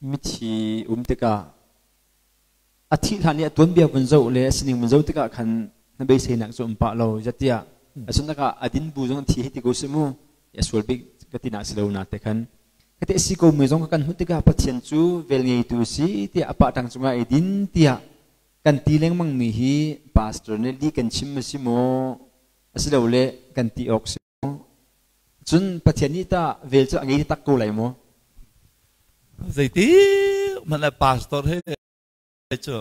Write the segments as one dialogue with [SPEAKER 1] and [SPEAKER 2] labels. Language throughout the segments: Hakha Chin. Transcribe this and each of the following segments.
[SPEAKER 1] Mithi um tikah a thih hlan i a tuanbia vun zoh le a sining vun zoh tikah khan na beiseinak cu um pah lo zatiah a ah a din bu zong thi hi ti ko si mu a sual bik ka ti nak si lo na te khan ka te si ko mi zong kan hmuh tikah Pathian cu vel ngeitu si tiah a pa tang cungah ei din tiah kan ti lengmang mi hi pastor nih li kan chim a si maw asilole kan ti awk si Cun Pathian nih tah vel cu a ngei tak ko lai maw?
[SPEAKER 2] Zeiti hmanh ah pastor he cu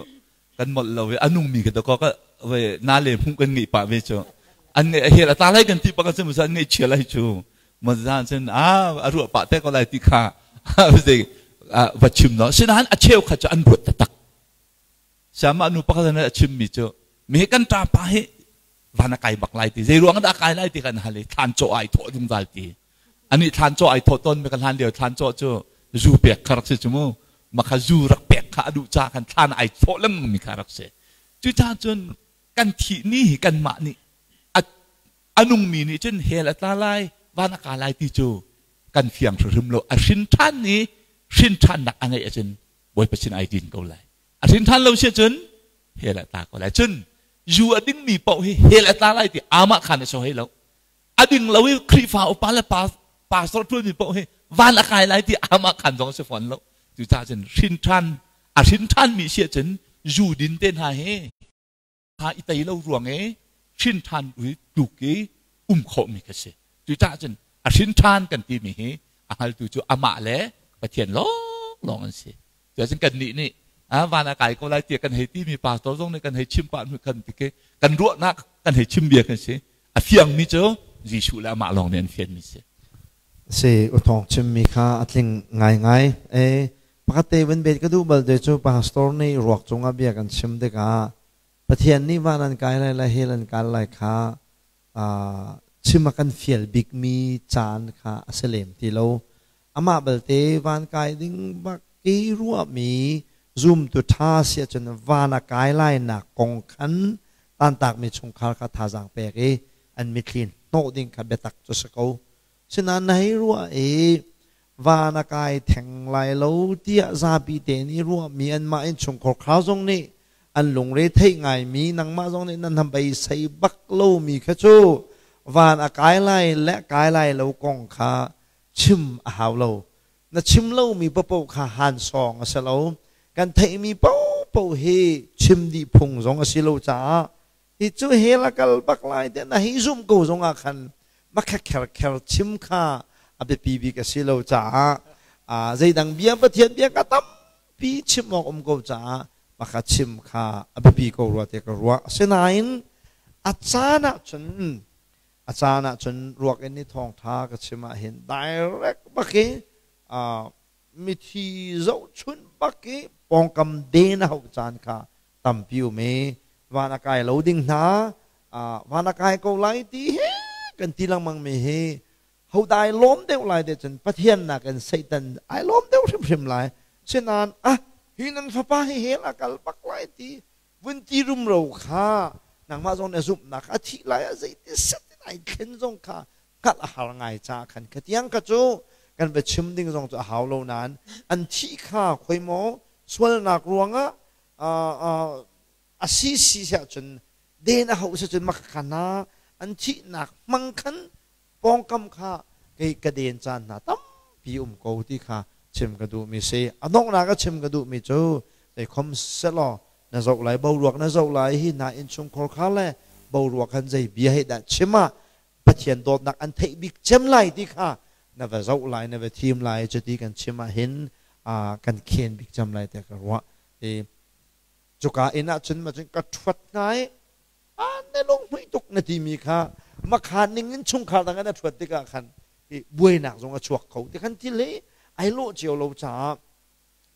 [SPEAKER 2] kan molh lo i a nungmi ka dawk ka ve na le hmuh kan ngeih pah ve cu an ngeih a hel a ta lai kan ti pak cun an ngeih chia lai cu mazan cun a a ruah pah te ko lai ti kha zei va chim no sinain a cheu kha cu an ruat taktak Siamah nu pakhat nih a chimmi cu mi hi kan ṭapa hi van a kai bak lai ti zei ruang dah a kai lai ti kan hal i thlan cawh ai thawh zungzal ti ani thlan cawh ai thawh tawn mi kan hlan lio thlan cawh cu zu pek kha rak si cu mu makha zu rak pek kha a duh ca khan thlan ai thawh lengmang mi kha rak si cucaah cun kan thih ni hi kanmah nih a nungmi nih cun hell a tla lai van a ka lai ti cu kan fiang hrimhrim lo a hrin ṭhan ni hrin ṭhannak a ngeih ahcun Bawipa sin ai din ko lai a hrin ṭhan lo si ahcun hell a tla ko lai cun zu a dingmi paoh hi hell a tla lai ti amah khan a so hei lo a ding lo i Khrihfa upa le pastor ṭuanmi paoh hi van a kai lai ti amah khan zong a si fawn lo cucaah cun hrin ṭhan a hrin ṭhanmi si ahcun zu din te hna hi ha i tei lo ruang i hrin ṭhan ui tluk i um khawhmi kha si cucaah cun a hrin ṭhan kan timi hi a hngaltu cu amah le Pathian lawnglawng an si cuacun kannih nih van a kai ko lai tiah kan hei timi pastor zong nih kan hei chim pah kan ti kan ruahnak kan hei chim bia kan si a fiangmi cu Jesuh le amah lawng nih an fianmi si
[SPEAKER 3] si uthong chimmi kha a tling ngaingai e pakhat te van bet ka duh bal te cu pastor nih ruak cungah bia kan chim tikah Pathian nih van an kai lai le hell an kal lai kha chim a kan fial bikmi caan kha a si lem ti lo. Amah belte van kai ding bak i ruahmi zumtu ṭha si ahcun van a kai lainak kong khan tantakmi chungkhar kha thazaang pek i an mitthli hnawh ding kha biatak cu si ko. Sinain na hei ruah i van a kai theng lai lo tiah zapi te nih ruahmi anmah innchungkhar khar zong nih an lungre theih ngaimi nangmah zong nih nan beisei bak lomi kha cu van a kai lai le kai lai lo kong kha chim a hau lo. Na chim lomi paohpaoh kha han sawng a si lo. Kan theihmi paohpaoh hi chim dih phung zong a si lo caah hi cu hell a kal bak lai te na hei zumh ko zong ah khan makha kher kher chim kha a biapi bik a si lo caah zeidang bia Pathian bia ka tampi chim awk um ko caah makha chim kha a biapi ko rua te ka ruah. Asinain a caan ah cun a caan ah cun ruak in ni thawngtha ka chim ah hin direct bak i mithi zohchun bak i pawngkam den a hauh caan kha tampi um i van a kai lo ding hna van a kai ko lai ti hi kan ti lengmang mi hi hodah ai lawm deuh lai te cun Pathian nakin Satan ai lawm deuh hrimhrim lai. Sinain ah hi nan fapa hi hell a kal bak lai ti vun ti rumro kha nangmah zong na zumhnak a thih lai ah zeiti set in ai thlen zong kha hngalh a har ngai caah khan kha tiang kha cu kan va chim ding zong cu a hau lo nain an thih kha khoi maw sualnak ruangah a si si ahcun den a hauh si cun makha hna an thihnak hmang khan pawngkam kha kei ka den caan hna tampi um ko ti kha chim ka duhmi si. A donghnak a chim ka duhmi cu zeikhom selaw na zoh lai boruak na zoh lai hi na innchungkhar kha le boruak khan zei bia he dah chim ah Pathian dawtnak an theih bik cem lai ti kha na va zoh lai na va thim lai cuti kan chim ah hin kan khen bik cem lai tiah ka ruah. Cuka inn ah cun ma cun ka ṭhuat hna i na lunghmuih tuk na timi kha makhan ning in chungkhar dang in a ṭhuat tikah khan buainak zong a chuak kho ti khan thil hi ai lawh cio lo caah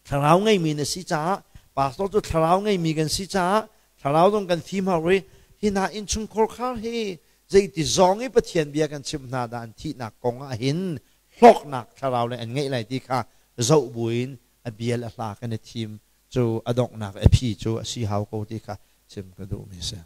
[SPEAKER 3] thlarau ngeimi na si caah pastor cu thlarau ngeimi kan si caah thlarau zong kan fim hau i hi hna innchungkhar khar hi zeiti zong i Pathian bia kan chimh hna dah an thihnak kong ah hin hlawknak thlarau le an ngeih lai ti kha zoh buin a bia le a hla kan i thim cu a donghnak a phi cu a si hau ko ti kha chim ka duhmi si.